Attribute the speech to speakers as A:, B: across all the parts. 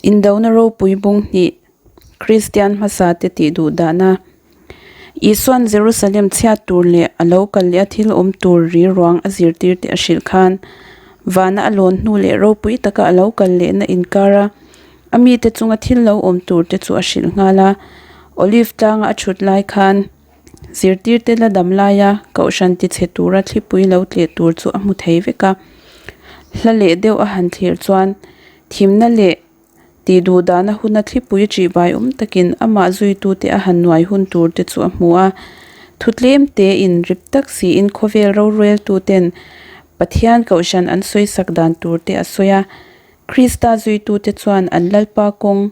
A: Indona ropui bung hnih Kristian hmasate tih duh dahna Isuan Jerusalem chhiat tur leh a lo kal leh a thil awm tur ri ruang a zirtirte a hrilh khan vana a lawn hnu leh ropui taka a lo kal lehna inkara a mite chunga thil lo awm turte chu a hrilh nghal a. Olive tlanga a thut lai khan Zirtirte la dam laia kohhran tichhe tura thlipui lo tleh tur chu a hmu thei vek a. Hla leh deuh a han thlir chuan thimna leh tih duh dahna huna thlipui ṭihbai awm takin amah zuitute a han nuai hun tur te chu a hmu a. Thu tlem tein rip tak siin khawvel roreltuten Pathian kohhran an sawisak dan tur te a sawi a. Krista zuitute chuan an Lalpa kawng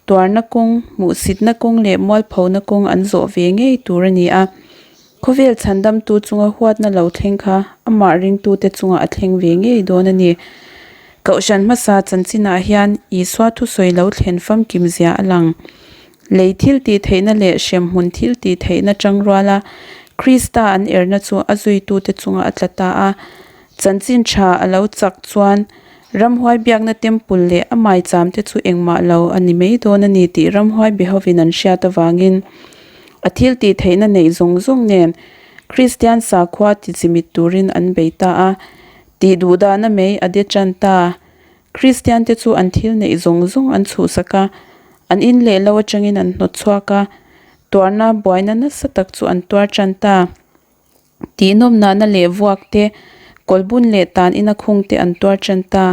A: Tuarna kawng, hmuhsitna kawng leh mualphona kawng an zawh ve ngei tur a ni a. Khawvel chhandamtu chunga huatna lo thleng kha amah ringtute chungah a thleng ve ngei dawn a ni. Kohhran hmasa chanchinah hian Isua thusawi lo thlen famkim zia a lang. Lei thil tih theihna leh hremhmun thil tih theihna tangruala Krista an erna chu a zuitute chungah a tla ta a. Chanchin tha a lo chak chuan Ramhuai biakna temple leh a maicham te chu engmah lo a ni mai dawn a ni tih ramhuai behovin an hriat avangin a thil tih theihna neih zawng zawng nen Kristian sakhua ti chimit turin an bei ta a, tih duh dahna mai a de tan ta. Kristian te chu an thil neih zawng zawng an chhuhsak a, an in leh lo atangin an hnawt chhuak a, tuarna buaina nasa tak chu an tuar tan ta. Tihnawmnahna leh vuak te, kawlbun leh tan ina khung te an tuar tan ta.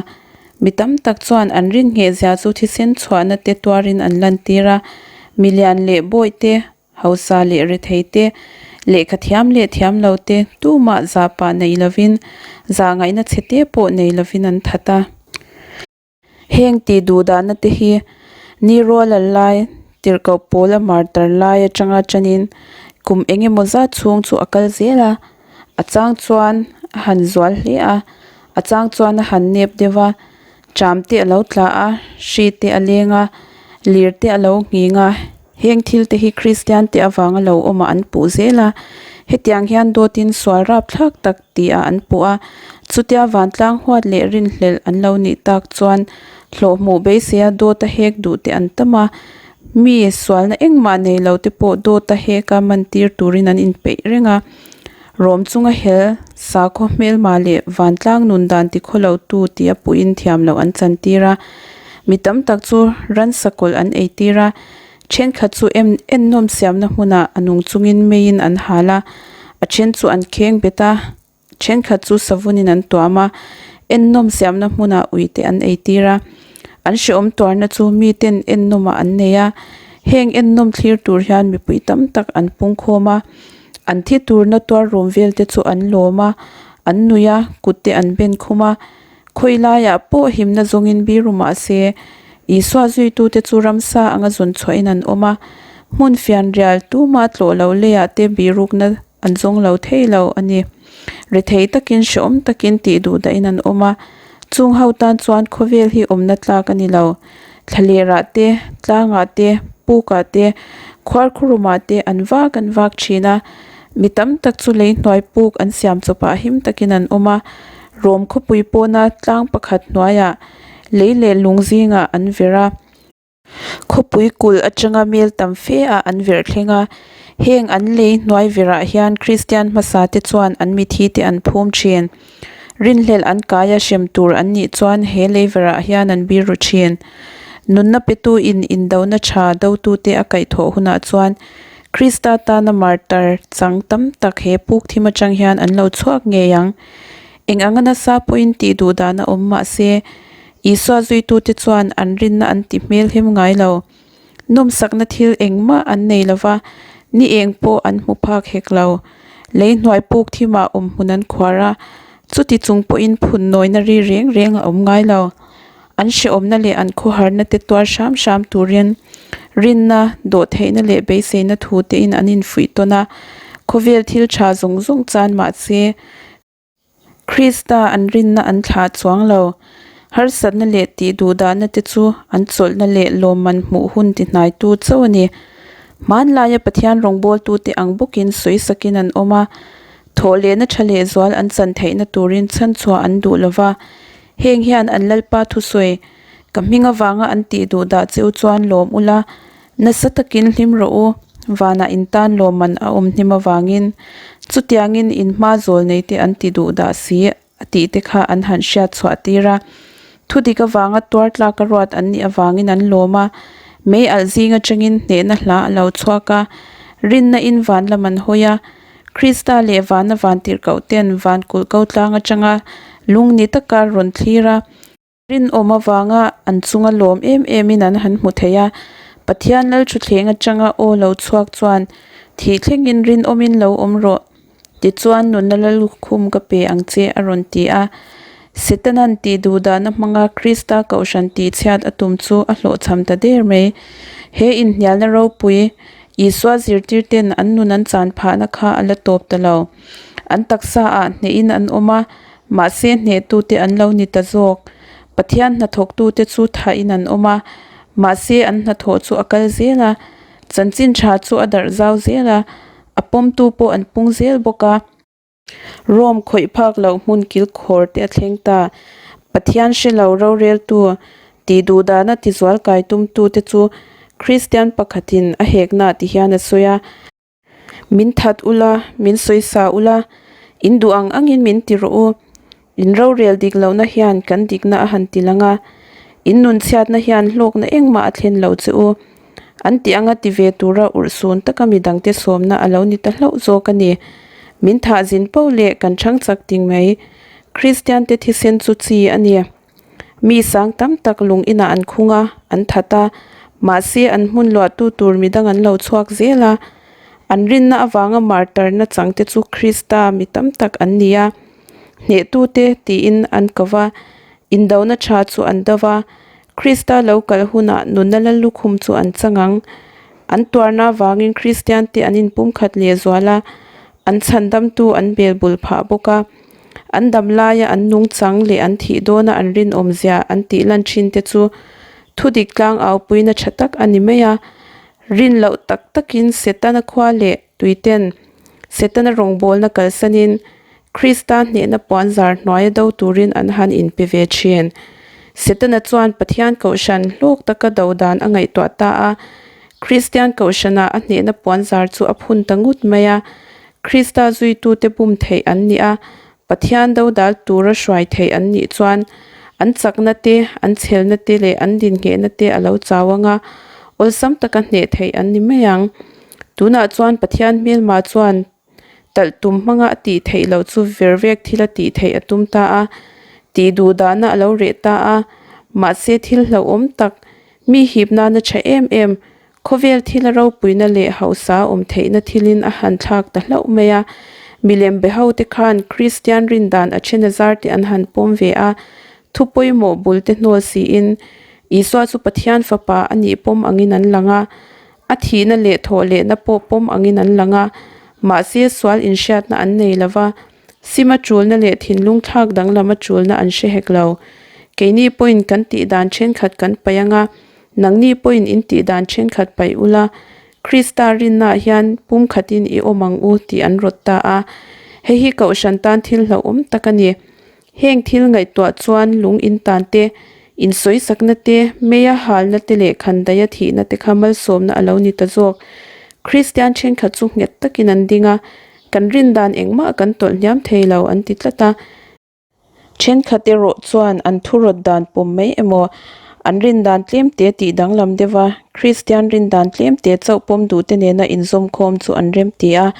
A: Mi tam tak chuan an rin ngheh zia chu thisen chhuahna te tuarin an lantir a. Milian leh bawih te, hausa leh rethei te, lehkha thiam leh thiam lo te tumah zahpah nei lovin, zahngaihna chhe te pawh nei lovin an that a. Heng tih duh dahna te hi ni rual a lai tirhkoh pawl a martar lai atanga tanin kum eng emaw zat chhung chu a kal zel a, a chang chuan a han zual hle a, a chang chuan a han nep deuh a, tram te a lo tla a, hri te a leng a, lir te a lo nghing a. Heng thil te hi Kristian te avanga lo awmah an puh zel a, hetiang hian dawtin sual rapthlak tak tih ah an puh a, chutia vantlang huat leh rinhlelh an lo nih tak chuan hlawh hmuh beiseia dawt a hek duh te an tam a, mi sualna engmah nei lo te pawh dawt a hek a mantir turin an inpeih reng a, rawm chunga hel sakhaw hmelma leh vantlang nun dan tikhaw lo tu tia puhin thiam loh an chantir a, mi tam tak chu ransa kawlh an eitir a, thenkhat chu em ennawm siamna hmunah a nung chungin meiin an hal a, a then chu an kheng bet a. Thenkhat chu savunin an tuam a, ennawm siamna hmunah uite an eitir a, an hrehawm tuarna chu miten ennawmah an nei a, heng ennawm thlir tur hian mipui tam tak an pungkhawm a, an thi turna tuar rum vel te chu an lawm a, an nui a, kut te an ben khum a, khawi laiah pawh himna zawngin biru mahse Isua zuitute chu ramsa anga zawn chhuahin an awm a, hmun fianrial tuma tlawh loh leiah te birukna An zawng lo thei lo a ni. Rethei takin hrehawm takin tih duh dahin an awm a, chung ho tan chuan khawvel hi awmna tlak a ni lo. Thlalerah te, tlangah te, pukah te, khuarkhurumah te an vak an vak thin a. Mi tam tak chu lei hnuai puk an siam chawpah him takin an awm a, Rom khawpui pawna tlang pakhat hnuaiah lei leh lung zingah an verh a. Khawpui kulh atanga mel tam fe ah an verh thleng a, heng an lei hnuai verah hian Kristian hmasa te chuan an mithi te an phum thin. Rinhlelh an kai a hrem tur an nih chuan he lei verah hian an bir ru thin. Nunna petu in indona tha dotute a kaihthawh hunah chuan Krista tana martar chang tam tak he puk thim atang hian an lo chhuak ngei ang. Eng anga nasa pawhin tih duh dan a awm mahse Isua zuitute chuan an rinna an ti hmel him ngai lo. Nawmsakna thil engmah an nei lo va, ni eng pawh an hmu phak hek lo. Lei hnuai puk thimah awm hmun an khuar a, chuti chung pawhin phun nawina ri reng reng a awm ngai lo. An hrehawmna leh an khawharna te tuar hram hram turin rinna, dawhtheihna leh beiseina thu tein an infuih tawn a, khawvel thil tha zawng zawng chan mahse, Krista an rinna an thlah chuang lo. Harsatna leh tih duhdahna te chu an chawlhna leh lawmman hmuh hun ti hnaitu chauh a ni. Hmanlaia Pathian rawngbawltute ang bawkin sawisakin an awm a, thawhlehna tha lehzual an chan theihna turin chhanchhuah an duh lo va. Heng hian an Lalpa thusawi. Ka hming avanga an tih duh dah che u chuan lawm ula, nasa takin hlim rawh u, vanah in tan lawmman a awm hnem avangin chutiangin in hma zawl nei te an ti duh dah si a tih te kha an han hriat chhuah tir a. Thudik avanga tuar tlaka ruat an nih avangin an lawm a, mei alh zing atangin hnehna hla a lo chhuak a, rinna in van lam an hawi a, Krista leh vana vantirhkoh ten van kulh ko tlang atanga lung ni taka rawn thlir a. Rinawm avanga an chunga lawm em emin an han hmu thei a, Pathian Lalthuthleng atanga aw lo chhuak chuan, Thih thlengin rinawmin lo awm rawh, tichuan nunna Lallukhum ka pe ang che, a rawn ti a. Setanan tih duhdahna hmanga Krista kohhran tihchhiat a tum chu a hlawhchham ta der mai. He inhnialna ropui, Isua zirtirten an nun an chan phahna kha a la tawp ta lo. An taksaah hnehin an awm a, Mahse hnehtute an lo ni ta zawk. Pathian hnathawktute chu thahin an awm a, mahse an hnathawh chu a kal zel a, chanchin tha chu a darh zau zel a, a pawmtu pawh an pung zel bawk a. Rome khawih phak loh hmun kilkhawr te a thleng ta. Pathian hre lo roreltu, tih duhdahna tizual kai tumtute chu Kristian pakhatin a heknaah ti hian a sawi a. Min that ula, min sawisa ula, in duh ang angin min ti rawh u. In rorel dik lohna hian kan dikna a han ti lang a, in nunchhiatna hian hlawkna engmah a thlen lo che u. An tih anga ti ve tura urhsun taka midangte sawmna a lo ni ta hlauh zawk a ni. Min thah zin poh leh kan chhang chak ting mai. Kristiante thisen chu chi a ni. Mi sang tam tak lung inah an khung a, an that a, mahse an hmun luahtu tur midang an lo chhuak zel a. An rinna avanga martarna changte chu Krista mi tam tak an ni a, hnehtute tiin an ko va, indona tha chu an do va, Krista lo kal hunah nunna la lukhum chu an chang ang. An tuarna avangin Kristiante an inpumkhat lehzual a, an chhandamtu an belbul phah bawk a. An dam laia an nungchang leh an thih dawna an rinawmzia an tih lan thin te chu thudik tlang aupuina tha tak a ni mai a. Rin loh tak takin Setana khua leh tuiten Setana rawngbawlna kalsanin Krista hnehna puanzar hnuaia do turin an han inpe ve thin. Setana chuan Pathian kohhran hlawk taka do dan a ngaihtuah ta a, Kristian kohhranah a hnehna puanzar chu a phun ta ngut mai a. Krista zuitute bum theih an nih a, Pathian dodal tura hruai theih an nih chuan an chakna te, an chhelna te leh an dinghehna te a lo chau ang a, awlsam taka hneh theih an ni mai ang. Tunah chuan Pathian hmelma chuan talh tum hmanga a tih theih loh chu vervek thil a tih theih a tum ta a, tih duhdahna a lo reh ta a, mahse thil hlauhawm tak, mi hip nana tha em em, Khawvel thila ropuina leh hausa awm theihna thilin a han thlak ta hlauh mai a, milem be ho te khan Kristian rindan a then azar te an han pawm ve a, thu pawimawh bul te hnawl siin Isua chu Pathian fapa a nih pawm angin an lang a, a thihna leh thawh lehna pawh pawm angin an lang a, mahse sual inhriatna an nei lo va, sim a tulna leh thinlung thlak danglam a tulna an hre hek lo. Keini pawhin kan tihdan thenkhat kan paih ang a, Nangni pawhin in tih dan thenkhat paih ula, Krista rinnaah hian pumkhatin i awm ang u tih an rawt ta a. Hei hi Kohhran tan thil hlauhawm tak a ni. Heng thil ngaihtuah chuan lung in tan te, insawisakna te, meia halna te leh khandaia thihna te kha malsawmna a lo ni ta zawk. Kristian thenkhat chu nghet takin an ding a, kan rin dan engmah kan tawlh hniam thei lo an ti tlat a. Thenkhat erawh chuan an thurawt dan pawm mai emaw, an rin dan tlemte tih danglam deuha Kristian rin dan tlemte chauh pawm duhte nena inzawmkhawm chu an remti a,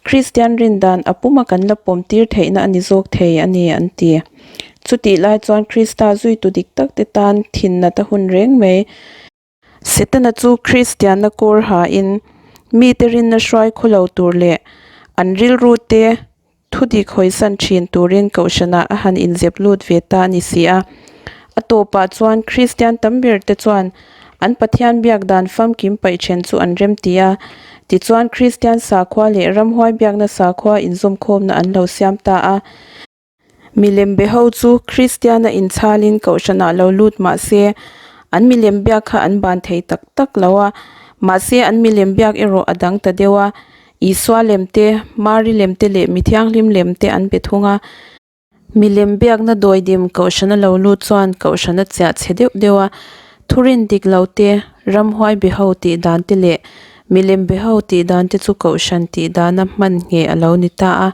A: Kristian rin dan a puma kan la pawm tir theihna a ni zawk thei a ni an ti. Chutih lai chuan Krista zuitu dik takte tan thin nat a hun reng mai. Setana chu Kristianna kawr hain mite rinna hruai khaw lo tur leh an rilru te thudik hawisan thin turin Kohhranah a han inzep lut ve ta a ni si a. A tawpah chuan Kristian tam ber te chuan an Pathian biak dan famkim paih then chu an remti a, tichuan Kristian sakhua leh ramhuai biakna sakhua inzawmkhawmna an lo siam ta a. Milem be ho chu Kristiana inchhalin Kohhranah lo lut mah se, an milem biak kha an ban thei tak tak lo a, mahse an milem biak erawh a dang ta deuh a, Isua lem te, Mari lem te leh mi thianghlim lem te an be thung a. Milem biakna dawidim kohhrana lo lut chuan kohhran a chiah chhe deuh deuh a, thurin dik lo te, ramhuai be ho tih dan te leh milem be ho tih dan te chu kohhran tih dana hman ngheh a lo ni ta a.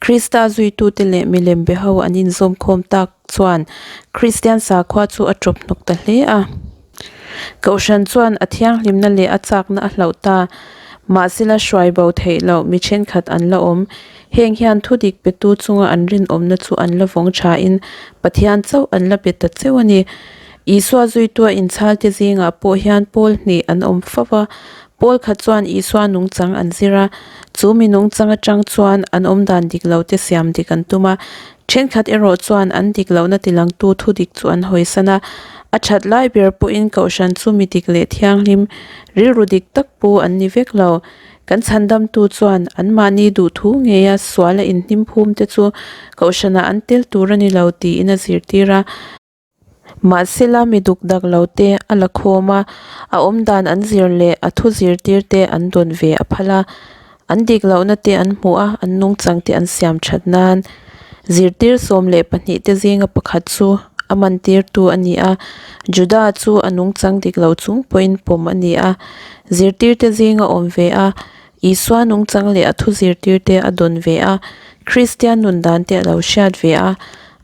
A: Krista zuitute leh milem be ho an inzawmkhawm tak chuan Kristian sakhua chu a tawp hnawk ta hle a. Kohhran chuan a thianghlimna leh a chakna a hlauh ta. Mahsela hruai bo theih loh mi thenkhat an la awm. Heng hian thudik petu chunga an rinawmna chu an la vawng thain Pathian chauh an la pe ta cheu a ni. Isua zuitua inchhalte zingah pawh hian pawl hnih an awm fo va. Pawl khat chuan Isua nungchang an zir a, chu mi nungchang atang chuan an awmdan dik lote siam dik an tum a. Thenkhat erawh chuan an dik lohna tilangtu thudik chu an hawisan a, a that lai ber pawhin Kohhran chu mi dik leh thianghlim, rilru dik tak pu an ni vek lo. Kan chhandamtu chuan anmahni duhthu ngeia suala inhnim phum te chu Kohhranah an tel tur a ni lo tiin a zirtir a. Mahsela mi duk dak lo te a la khawm a, a awmdan an zir leh a thu zirtir te an dawn ve a phal a. An dik lohna te an hmuh a, an nungchang te an siam that nan. Zirtir 12 te zinga pakhat chu a mantirtu a ni a, Juda chu a nungchang dik lo chung pawhin pawm a ni a. Zirtirte zinga awm ve a, Isua nungchang leh a thu zirtirte a dawn ve a, Kristian nun dan te a lo hriat ve a,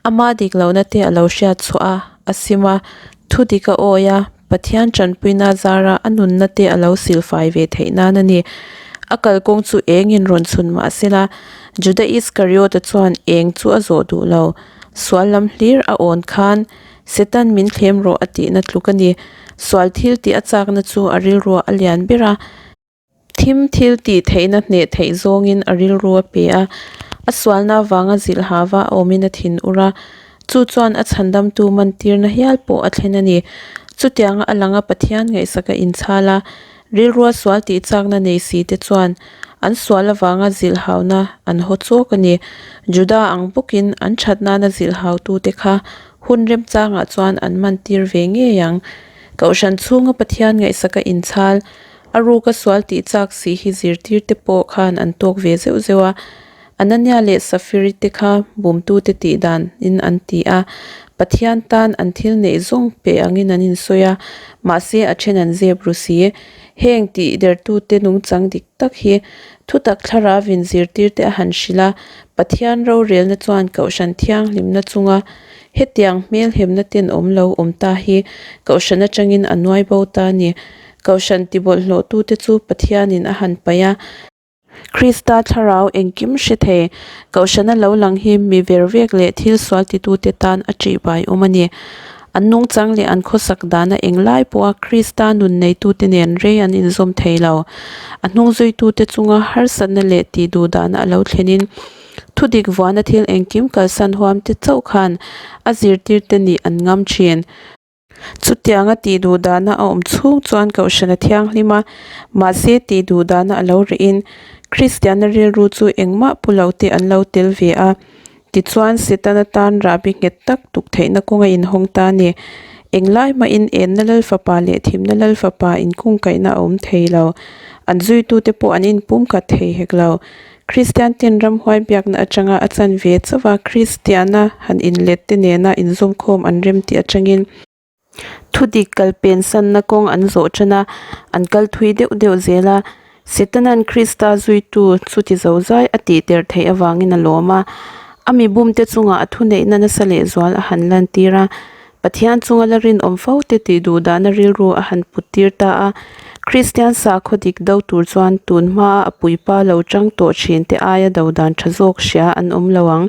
A: ama dik lohna te a lo hriat chhuah a, a sim a, thu dik a awi a, Pathian tanpuina zara a nunna te a lo silfai ve theih nan a ni. A kalkawng chu engin rawn chhun mah sela, Juda Iskariota chuan eng chu a zawh duh lo. Sual lam hlir a awn khan, Setan min thlem rawh a tihna tluk a ni. Sual thil tih a chakna chu a rilruah a lian ber a. Thim thil tih theihna hneh theih zawngin a rilru a pe a, a sualna avanga zilh hava a awmin a thin ur a, chu chuan a chhandamtu mantirna hial pawh a thlen a ni. Chutianga a langa Pathian ngaihsaka inchhal a, rilrua sual tih chakna nei si te chuan an sual avanga zilh hauna an haw chawk a ni. Juda ang bawkin an that nana zilh hautute kha hun remchangah chuan an mantir ve ngei ang. Kohhran chhunga Pathian ngaihsaka inchhal, A ruka sual tih chak si hi zirtirte pawh khan an tawk ve zeuh zeuh a, Anania leh Safiri te kha bumtute tih danin an ti a, Pathian tan an thil neih zawng pe angin an insawi a, mahse a then an zep ru si. Heng tih dertute nungchang dik tak hi thutak thlaravin zirtirte a han hrilh a, Pathian rorelna chuan Kohhran thianghlimna chunga hetiang hmelhemna tenawm lo awm ta hi Kohhran atangin a nuai bo ta a ni. Kohhran tibawlhhlawhtute chu Pathianin a han paih a. Krista thlarau engkim hre thei. Kohhrana lo lang hi mi vervek leh thil sual titute tan a ṭihbai awm a ni. An nungchang leh an khawsak dana englai pawha Krista nun neitute nen rei an inzawm thei lo. A hnungzuitute chunga harsatna leh tihduhdahna a lo thlenin thudik vuahna thil engkim kalsan huamte chauh khan a zirtirte nih an ngam ṭhin. Chutianga tih duh dahna a awm chhung chuan Kohhran a thianghlim a, mahse tih duh dahna a lo rihin Kristianna rilru chu engmah pu lo te an lo tel ve a. Tichuan, Setana tan rahbi nghet tak tuk theihna kawng a inhawng ta a ni. Englai hmain enna Lalfapa leh thimna Lalfapa inkungkaihna a awm thei lo. An zuitute pawh an inpumkhat thei hek lo. Kristian ten ramhuai biakna atanga a chan ve chauh a, Kristiana han inlet te nena inzawmkhawm an rem tih atangin thudik kal pensanna kawng an zawh tan a, an kal thui deuh deuh zel a. Setanan Krista zuitu chuti zozai a tihter theih avangin a lawm a, a mibumte chungah a thuneihna nasa lehzual a han lantir a. Pathian chunga la rinawm fo te tih duh dahna rilru a han put tir ta a. Kristian sakhaw dik do tur chuan tun hmaa a puipa lo chang tawh thin te aia do dan tha zawk hria an awm lo ang.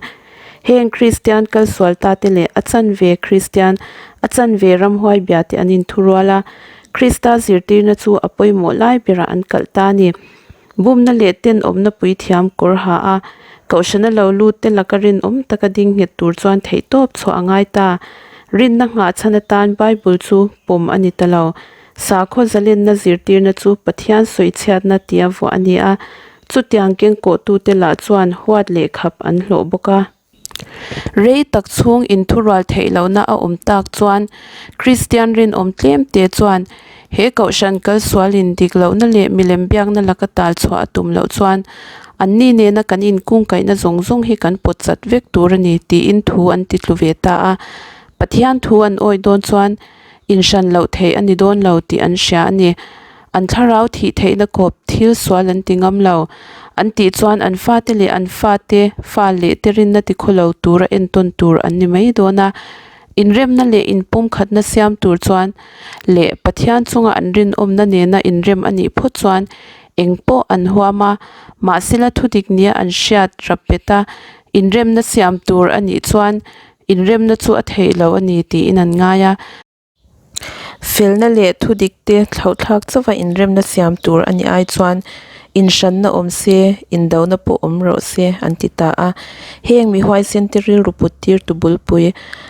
A: Heng Kristian kalsual ta te leh a chanve Kristian, a chanve ramhuai bia te an inthurual a. Krista zirtirna chu a pawimawh lai berah an kalh ta a ni. Bumna leh tenawmna puithiam kawr ha a, Kohhrana lo lut te laka rinawm taka ding nghet tur chuan theihtawp chhuah a ngai ta. Rinna nghah chhan atan Bible chu pawm a ni ta lo. Sakhaw zalenna zirtirna chu Pathian sawichhiatna tia vuah a ni a, chutiang kengkawhtute lah chuan huat leh khap an hlawh bawk a. Rei tak chhung inthurual theih lohna a awm tak chuan Kristian rinawm tlem te chuan he kohhran kalsualin dik lohna leh milem biakna laka tal chhuah a tum loh chuan Anni nena kan inkungkaihna zawng zawng hi kan pawt chat vek tur a ni, tiin thu an ti tlu ve ta a. Pathian thu an awih dawn chuan inhran loh theih a ni dawn lo tih an hria a ni. An thlarau thih theihna kawp thil sual an ti ngam lo. An tih chuan an fate leh an fate fa leh te rinna tikhaw lo tura entawn tur an ni mai dawn a. Inremna leh inpumkhatna siam tur chuan leh Pathian chunga an rinawmna nena inrem a nih phawt chuan eng pawh an huam a, mahsela thudik nia an hriat rap bet a, inremna siam tur a nih chuan inremna chu a theih lo a ni tiin an ngai a. Felna leh thudik te thlauhthlak chauha inremna siam tur a nih ai chuan inhranna awm se, indona pawh awm rawh se an ti ta a. Heng mi huaisen te rilru put tir tu bulpui,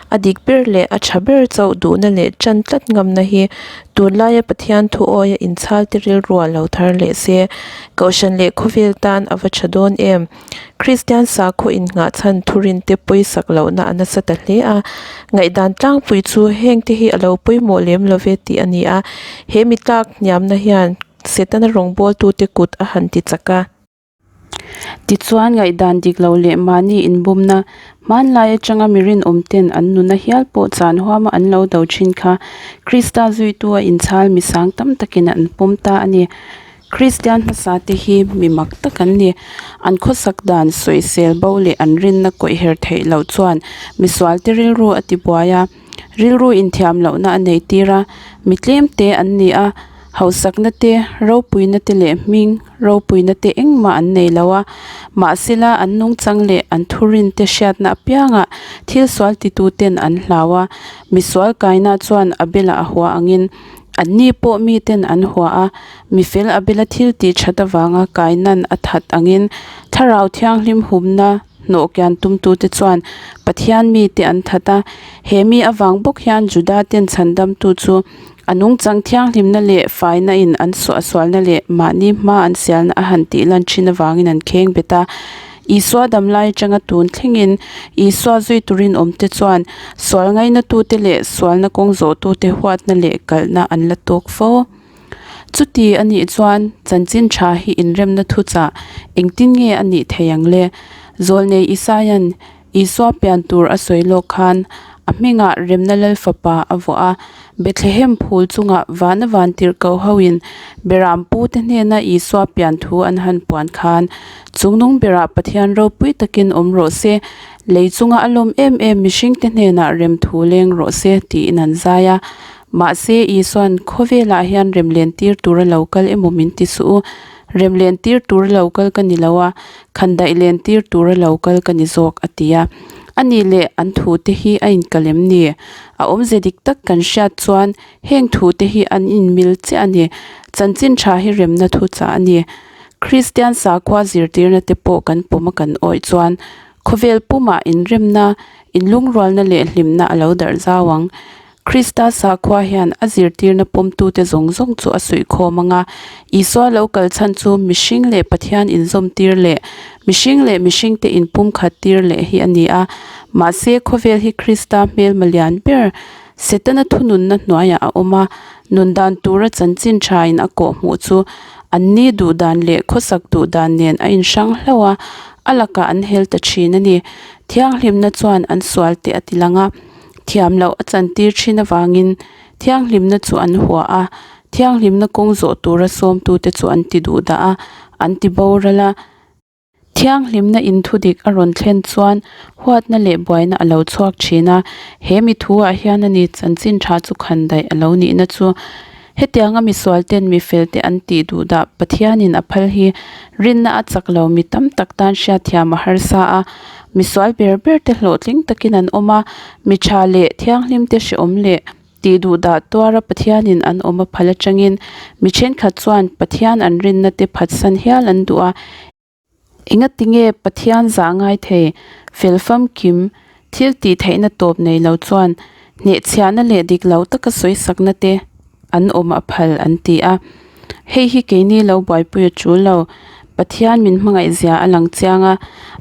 A: a dik ber leh a tha ber chauh duhna leh tan tlat ngamna hi tunlaia Pathian thu awia inchhal te rilrua lo thar leh se, Kohhran leh khawvel tan a va tha dawn em? Kristian sakhaw innghah chhan thurinte pawisak lohna a nasa ta hle a, ngaihdan tlangpui chu hengte hi a lo pawimawh lem lo ve tih a ni a, he mi tlak hniamna hian Setana rawngbawltute kut a han ti chak a. Tichuan, ngaihdan dik lo leh mahni inbumna, hmanlai atanga mi rinawmten an nuna hial pawh chan huama an lo do thin kha Krista zuitu a inchhal mi sang tam takin an pawm ta a ni. Kristian hmasa te hi mi mak tak an ni. An khawsak dan sawisel bo leh an rinna kawih her theih loh chuan misual te rilru a ti buai a, rilru inthiam lohna a nei tir a, mi tlem te an ni a, hausakna te, ropuina te leh hming ropuina te engmah an nei lo a, mahsela an nungchang leh an thurin te hriatna apiangah thil sual titu ten an hlau a, misual kaina chuan a belah a hua angin Anni pawh miten an hua a, mifel Abela thil tih that avanga kainan a that angin Thlarau Thianghlim humna hnawhkian tumtute chuan Pathian mite an that a. He mi avang bawk hian Juda ten chhandamtu chu a nungchang thianghlimna leh faina in an suahsualna leh mahni hma an sialna a han tih lan thin avangin an kheng bet a. Isua damlai atanga tun thlengin Isua zui turin awmte chuan sual ngainatute leh sualna kawng zawhtute huatna leh kalhna an la tawk fo. Chuti a nih chuan chanchin tha hi inremna thuchah engtin nge a nih thei ang le? Zawlnei Isaia'n Isua pian tur a sawi lawk khan a hmingah Remna Lal Fapa a vuah a, Bethlehem phul chungah vana van tirhkoh hoin Beram pute hnena Isua pian thu an han puan khan chungnung berah Pathian ropui takin awm rawh se, lei chunga a lawm em em mihringte hnenah rem thu leng rawh se tiin an zai a. Mahse, Isua'n khawvelah hian rem len tir tura lo kal emaw min ti suh u, rem len tir tura lo kal ka ni lo a, Khandaih len tir tura lo kal ka ni zawk, a ti a. A nih leh an thute hi a inkal em ni? A awmze dik tak kan hriat chuan heng thute hi an inmil chiah a ni. Chanchin tha hi remna thuchah a ni. Kristian sakhua zirtirna te pawh kan pawm a kan awih chuan khawvel pumah inremna, inlungrualna leh hlimna a lo darh zau ang. Krista sakhua hian a zirtirna pawmtute zawng zawng chu a suihkhawm ang a, Isua lo kal chhan chu mihring leh Pathian inzawmtir leh mihring leh mihringte inpumkhattir leh hi a ni a. Mahse, khawvel hi Krista hmelma lian ber, Setana thununna hnuaiah a awm a, nun dan tura chanchin thain a kawhhmuh chu anni duhdan leh khawsak duhdan nen a inhrang hlauh a, a lakah an hel ta thin a ni. Thianghlimna chuan an sualte a tilang a. Thiam loh a chantir thin avangin thianghlimna chu an hua a, thianghlimna kawng zawh tura sawmtute chu an ti duh dah a, an ti boral a. Thianghlimna inthudik a rawn thlen chuan huatna leh buaina a lo chhuak thin a, he mi thuah hian a ni chanchin tha chu khandaih a lo nihna chu. Hetianga misualten mifelte an tih duh dah Pathianin a phal hi rinna a chak lo mi tam tak tan hriatthiam a harsa a, misual ber ber te hlawhtling takin an awm a, mi tha leh thianghlim te hrehawm leh tih duh dah tuara Pathianin an awm a phal atangin mi thenkhat chuan Pathian an rinna te phatsan hial an duh a. Engatinge Pathian zah ngai thei, fel famkim, thil tih theihna tawp nei lo chuan hnehchhiahna leh dik lo taka sawisakna te an awm a phal an ti a. Hei hi keini lo buaipui a tul lo. Pathian min hmangaihzia a lang chiang a,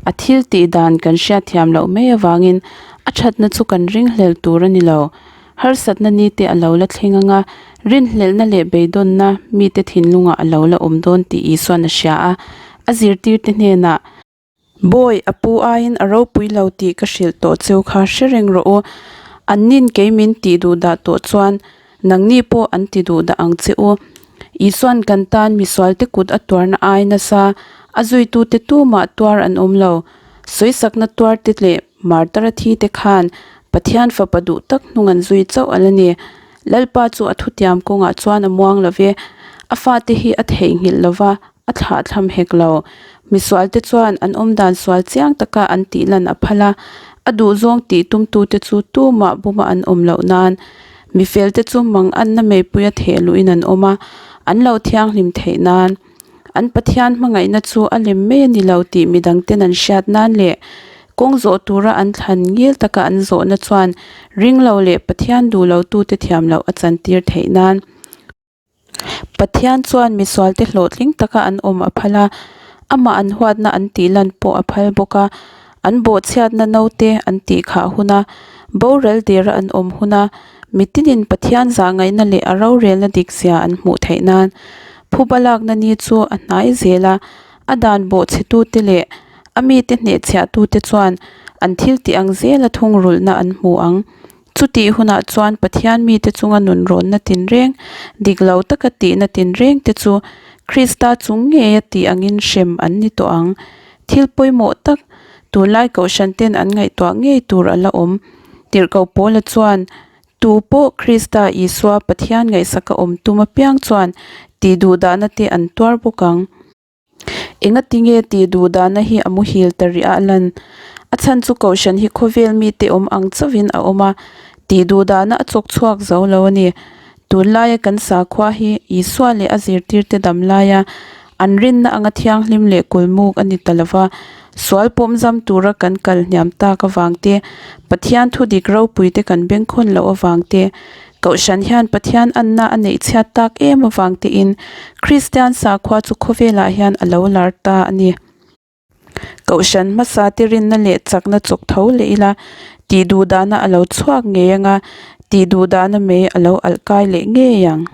A: a thil tih dan kan hriatthiam loh mai avangin a thatna chu kan ringhlel tur a ni lo. Harsatna ni te a lo la thleng ang a, rinhlelhna leh beidawnna mite thinlungah a lo la awm dawn tih Isua'n a hria a. A zirtirte hnenah, Bawi, a pu aiin a ropui lo tih ka hrilh tawh cheu kha hre reng rawh u. Annin kei min tih duh dah tawh chuan nangni pawh an ti duh dah ang che u. Isuan kan tan misualte kut a tuarna ai nasa, a zuitute tumah tuar an awm lo. Sawisakna tuarte leh martara thite khan Pathian fapa duh tak hnung an zui chauh a la ni. Lalpa chu a thutiam kawngah chuan a muang lo ve. A fate hi a theihnghilh lo va, a thlahthlam hek lo. Misualte chuan an awmdan sual chiang taka an tih lan a phal a, a duhzawng tih tumtute chu tumah buma an awm loh nan mifelte chu manganna meipuia theh luhin an awm a, an lo thianghlim theih nan. An Pathian hmangaihna chu a lem mai a ni lo tih midangten an hriat nan leh kawng zawh tura an thlan ngil taka an zawhna chuan ringlo leh Pathian duh lotute thiam loh a chantir theih nan. Pathian chuan misualte hlawhtling taka an awm a phal a, amah an huatna an tih lan pawh a phal bawk a. An bawhchhiatna naute an tih khah hun a, boral dera an awm hun a, mitinin Pathian zahngaihna leh a rorelna dikzia an hmuh theih nan phuba lakna ni chu a hnai zel a. A dan bawhchhetute leh a mite hnehchhiahtute chuan an thiltih ang zela thungrulhna an hmu ang. Chutih hunah chuan Pathian mite chunga nunrawnna tinreng, dik lo taka tihna tinrengte chu Krista chung ngeia tih angin hrem an ni tawh ang. Thil pawimawh tak, tunlai kohhranten an ngaihtuah ngei tur a la awm. Tirhkoh Paula chuan, Tu pawh Krista Isua Pathian ngaihsaka awm tum apiang chuan tih duhdahna te an tuar bawk ang. Engatinge tih duhdahna hi a muhil ta rih a lan? A chhan chu kohhran hi khawvel mite awm ang chauhin a awm a, tih duhdahna a chawk chhuak zo lo a ni. Tunlaia kan sakhua hi Isua leh a zirtirte dam laia an rinna anga thianghlim leh kulmuk a ni ta lo va, sual pawmzam tura kan kal hniam tak avang te, Pathian thudik ropuite kan bengkhawn loh avang te, Kohhran hian Pathian anna a neih chhiat tak em avang tein Kristian sakhua chu khawvelah hian a lo lar ta a ni. Kohhran hmasa te rinna leh chakna chawk tho leh ila tih duhdahna a lo chhuak ngei anga tih duhdahna mai a lo alh kai leh ngei ang.